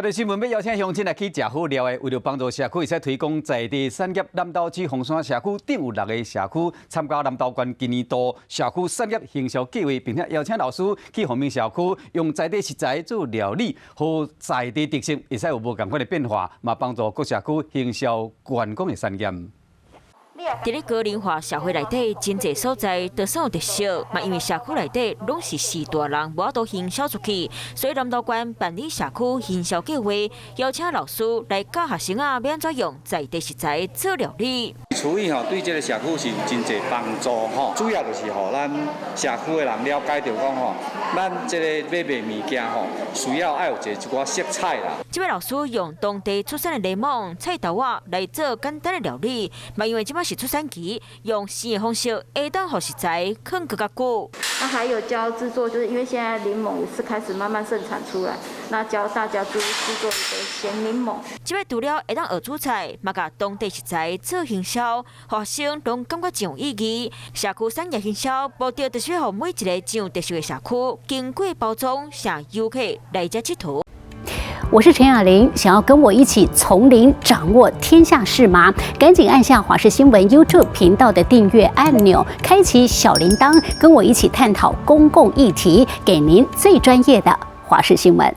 地新聞欲邀請鄉親來去食好料的，為著幫助社區會使推廣在地產業，南投市鳳山社區頂有六个社區參加南投縣今年度社區產業行銷計畫，並且邀請老師去鳳鳴社區用在地食材做料理，予在地特色會使有無仝款的變化，嘛幫助各社區行銷觀光的產業。佇咧高齡化社會內底，真濟所在都算有特色，嘛因為社區內底攏是序大人，無法度行銷出去，所以南投縣辦理社區行銷計畫，邀請老師來教學生仔欲按怎用在地食材做料理。廚藝吼對這个社區是有真濟幫助吼，主要就是予咱社區的人了解著講吼，咱這个欲賣物件吼，需要愛有一寡色彩啦。這位老師用當地出產的檸檬、菜頭仔來做簡單的料理，嘛因為這擺是出產期，用生的方式會當予食材囥閣較久。那還有教製作，就是因為現在檸檬也是開始慢慢盛產出來，那教大家製作一個鹹檸檬。這擺除了會當學煮菜，嘛共當地食材做行銷，學生攏感覺真有意義。社區產業行銷，目的就是予每一个真有特色的社區，經過包裝，讓遊客來遮𨑨迌。我是陳雅玲，想要跟我一起從零掌握天下事嗎？趕緊按下華視新聞 YouTube 頻道的訂閱按鈕，開啟小鈴鐺，跟我一起探討公共議題，給您最專業的華視新聞。